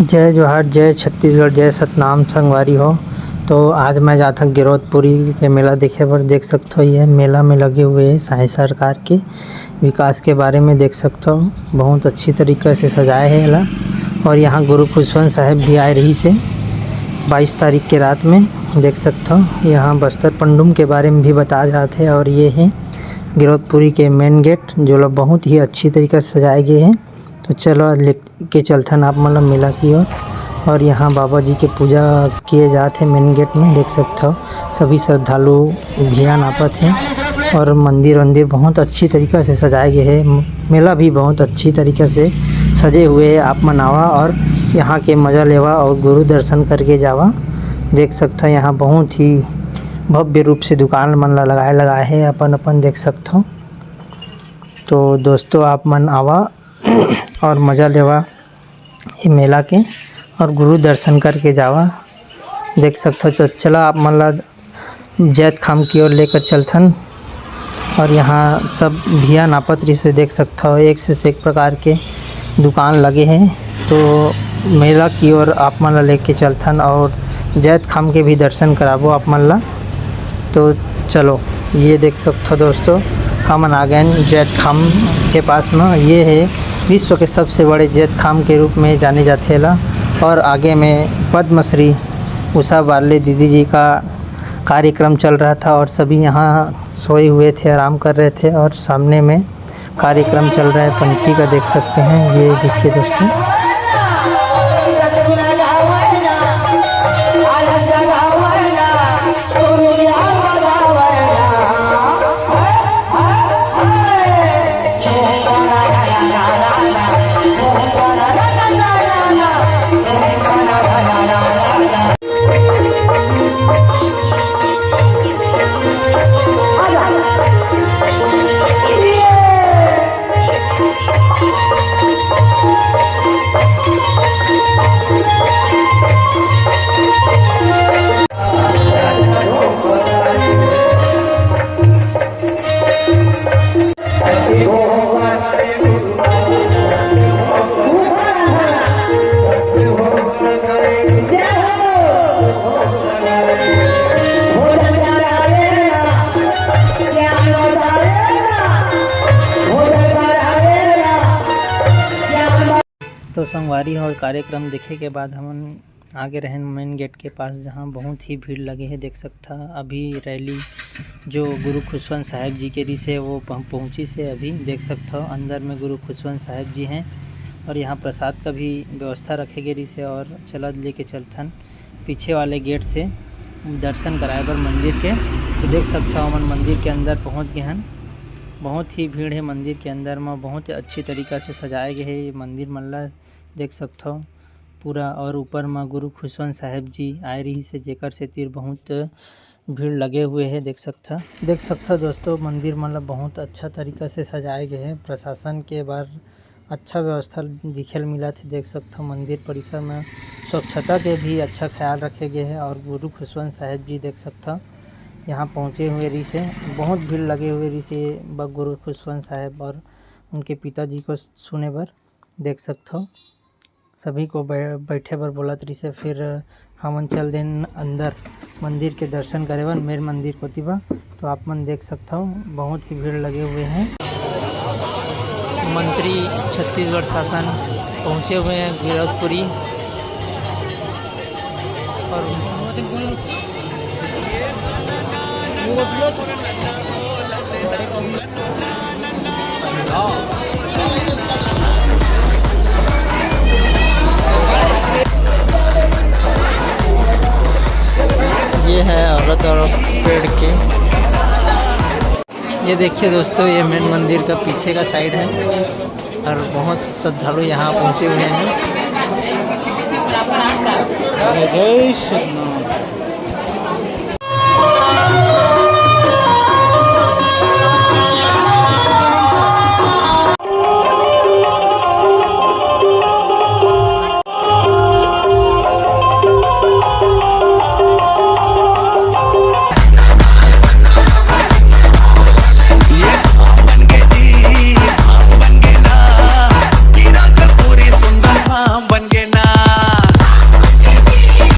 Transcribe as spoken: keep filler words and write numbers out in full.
जय जोहार, जय छत्तीसगढ़, जय सतनाम संगवारी हो। तो आज मैं जात हूँ गिरौदपुरी के मेला देखे बर। देख सकत हो, ये मेला में लगे हुए हैं साई सरकार के विकास के बारे में। देख सकत हो, बहुत अच्छी तरीका से सजाए है एला। और यहाँ गुरु खुशवंत साहेब भी आए रही से बाईस तारीख के रात में। देख सकत हो, यहाँ बस्तर पंडुम के बारे में भी बताया जात है। और ये है गिरौदपुरी के मेन गेट, जो ला बहुत ही अच्छी तरीका से सजाए गए हैं। तो चलो, आज लेके चलथन आप मन ला मेला की ओर। और यहाँ बाबा जी के पूजा किए जात हे मेन गेट में। देख सकत हो, सभी श्रद्धालु भिया नापत हे और मंदिर वंदिर बहुत अच्छी तरीका से सजाए गए हे। मेला भी बहुत अच्छी तरीका से सजे हुए हे। आप मन आवा और यहाँ के मजा लेवा और गुरु दर्शन करके जावा। देख सकत हो, यहाँ बहुत ही भव्य रूप से दुकान मन ला लगाए लगाए हे, अपन अपन देख सकत हो। तो दोस्तों, आप मन आवा और मजा लेवा ये मेला के और गुरु दर्शन करके जावा। देख सकत हो, तो चला आप मन ला जैतखाम की ओर लेकर चलथन। और यहाँ सब भिया नापत रही से देख सकत हो, एक से एक प्रकार के दुकान लगे हैं। तो मेला की ओर आप मन ला लेके चलथन और जैतखाम के भी दर्शन कराबो आप मन ला। तो चलो, ये देख सकत हो दोस्तों, हमन आ गए हैं जैतखाम के पास में। ये है विश्व के सबसे बड़े जैतखाम के रूप में जाने जाथे ला। और आगे में पद्मश्री उषा बारले दीदी जी का कार्यक्रम चल रहा था और सभी यहाँ सोए हुए थे, आराम कर रहे थे। और सामने में कार्यक्रम चल रहा है पंथी का, देख सकते हैं। ये देखिए दोस्तों, तो संगवारी हो, कार्यक्रम देखे के बाद हमन आगे रहेन मेन गेट के पास, जहाँ बहुत ही भीड़ लगे हे। देख सकथा, अभी रैली जो गुरु खुशवंत साहेब जी के रिस हे, वो पह-, पहुँचिस हे। अभी देख सकथा, अंदर में गुरु खुशवंत साहेब जी हैं और यहाँ प्रसाद का भी व्यवस्था रखे गे रिस हे। और चलत लेके चलथन पीछे वाले गेट से दर्शन कराए बर मंदिर के। तो देख सकथा, हमन मंदिर के अंदर पहुँच गए हन। बहुत ही भीड़ है मंदिर के अंदर म, बहुत ही अच्छी तरीका से सजाए गए हे ये मंदिर मन ला। देख सकथव पूरा। और ऊपर म गुरु खुशवंत साहेब जी आए रहिस हे, जेकर सेती बहुत भीड़ लगे हुए हे। देख सकथा, देख सकथव दोस्तों, मंदिर मन ला बहुत अच्छा तरीका से सजाए गए हे। प्रशासन के बार अच्छा व्यवस्था दिखे ल मिलत हे। देख सकथव मंदिर परिसर में स्वच्छता के भी अच्छा ख्याल रखे गए हे। और गुरु खुशवंत साहेब जी देख सकथव यहाँ पहुँचे हुए रहिस हे, बहुत भीड़ लगे हुए रहिस हे ब-, गुरु खुशवंत साहेब और उनके पिताजी को सुने बर। देख सकथव, सभी को बै-, बैठे बर बोलत रहिसे। फिर हमन चल देन अंदर मंदिर के दर्शन करे बर, मेन मंदिर कोति बर। तो आप मन देख सकथव, बहुत ही भीड़ लगे हुए हैं। मंत्री छत्तीसगढ़ शासन पहुँचे हुए हैं गिरौदपुरी। और ये है औरत और पेड़ के। ये देखिए दोस्तों, ये मेन मंदिर का पीछे का साइड है और बहुत श्रद्धालु यहाँ पहुँचे हुए हैं। जय श्री राम।